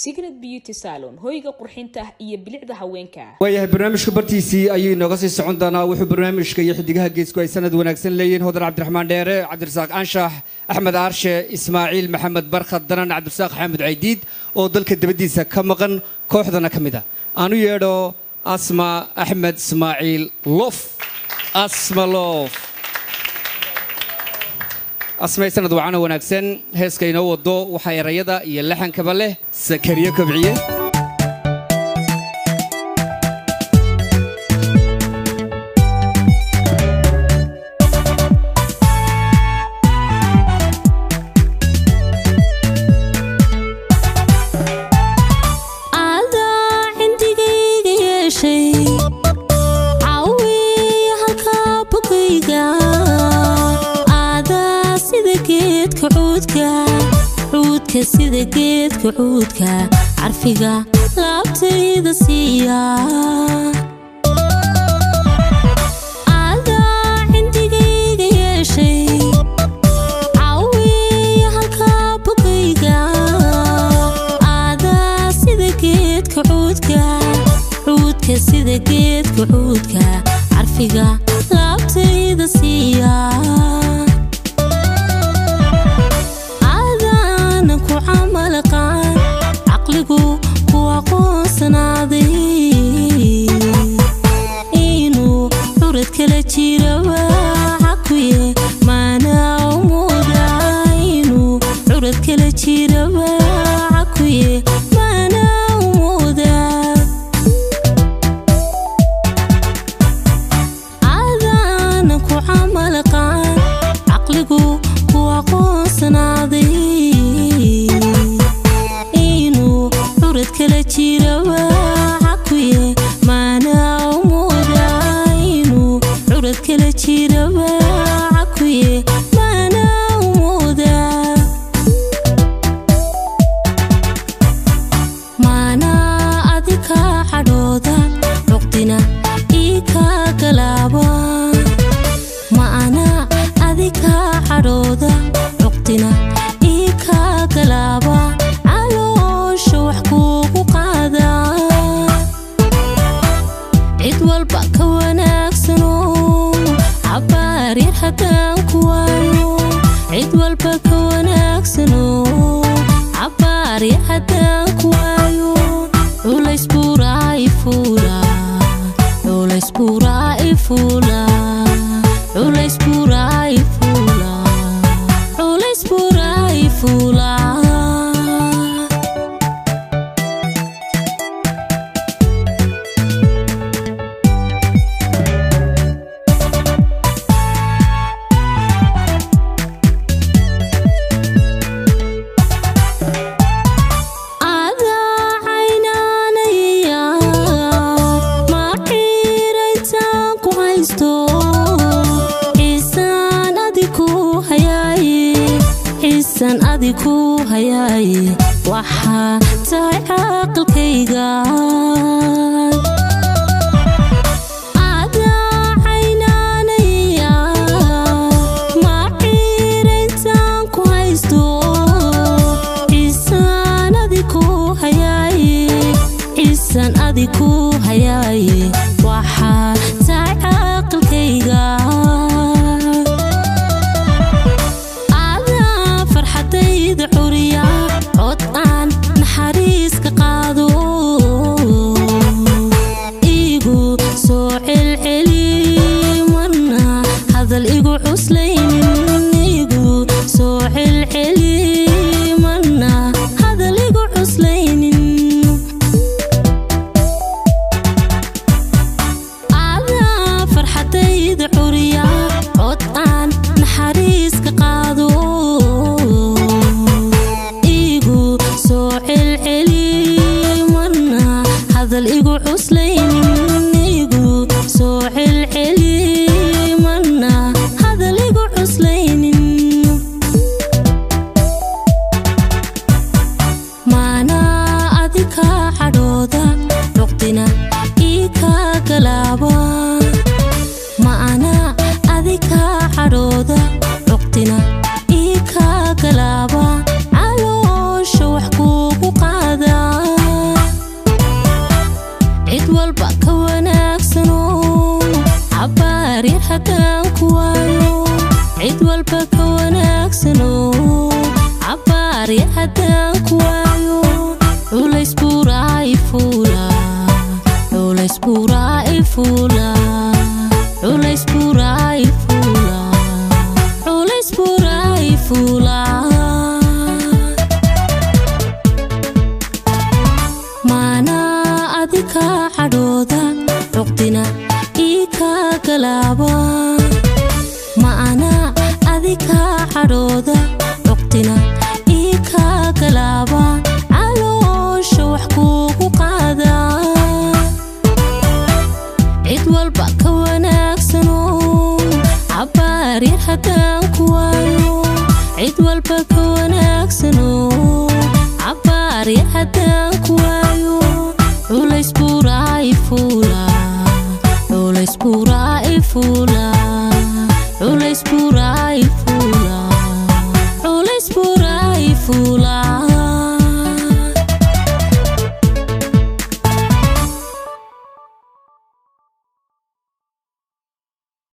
Signet Beauty Salon, hoyga qurxinta iyo bilicda haweenka. Waayahay, barnaamijka bartiisii ayuu inooga sii socon doonaa. Wuxuu barnaamijka iyo Xidigaha Geesku ay sanad wanaagsan leeyihiin Hodan Cabdiraxmaan Dheere, Cabdirasaaq Anshax, Axmed Aarshe, Ismaaciil Maxamed Barkhad Danan, Cabdirasaaq Xamed Caydiid oo dalka dabadiisa ka maqan, kooxdana ka mid ah. Aanu yeedho Asma Axmed Ismaaciil Lof, Asma Lof. Asmay, sanad wacana wanaagsan. Heeska inoo wado waxaa erayada iyo laxankaba leh Sakariyo Kobciye. Adaa cindigayga yeeshay, cawiya halkaa bogayga. Adaa sida geedka cuudka, cuudka, sida geedka cuudka, carfiga laabtayda siiya. Adaa cindigayga yeeshay, cawiya halkaa bogayga. Adaa sida geedka cuudka, cuudka, sida geedka cuudka, carfiga laabtayda siiya. Adaanan ku camalqaan, caqligu ku aqoonsanaaday. Inuu curad kala jiraba cakuye maana umuda. Inuu curad kala jiraba cakuye maana umuda. Adaanan ku camalqaan, caqligu ku aqoonsanaaday. Inuu curad kala jiraba cakuye maana umuda. Inuu curad kala jiraba cakuye maana umuda. Maana adika cadhooda, cuqdina ii kaa galaaba. Maana adika cadhooda, cuqdina ii kaa galaaba. Caloosha wax kuugu qaada, cid walba ka wanaagsano. Cabaar yar haddaan ku waayo, cid walba ka wanaagsano. Cabaar yar haddaan ku waayo, culays buuraa i fuula, culays buuraa i fuula, culays buuraa i fuula, culays buuraa i fuula. Adaa caynaanaya ma ciirayntaan ku haysto, xiisaan adiku hayaaye, xiisaan adiku hayaaye. Waxaa tahay caaqilkayga. Adaa caynaanaya ma ciirayntaan ku haysto, xiisaan adiku hayaaye, xiisaan adiku hayaaye. Waxaa tahay caaqilkayga. Adaa farxadayda curiya, cod aan naxariiska qaado. Igu soo celceli, marna hadal igu cuslaynin. Igu soo celceli, marna hadal igu cuslaynin. Adaa farxadayda curiya, cod aan naxariiska qaado. Igu soo celceli, marna hadal igu cuslaynin. Igu soo celceli, marna hadal igu cuslaynin. Maana adika cadhooda, cuqdina ii kaa galaaba. Maana adika cadhooda, cuqdina ii kaa galaaba. Caloosha wax kuugu qaada. Cabbaar yar haddaan ku waayo, culays buuraa i fuula, culays buuraa i fuula, culays buuraa i fuula, culays buuraa i fuula. Maanaa adi kaa cadhooda, cuqdina ii kaa galaaba. Ma anaa adi kaa cadhooda, cuqdina ii kaa galaaba, caloosha wax kuugu qaada, cid walba ka wanaagsano. Cabbaar yar haddaan ku waayo, cid walba ka wanaagsano. Cabbaar yar haddaan ku waayo, culays buuraa i fuula, culays buuraa i fuula, culays buuraa i fuula.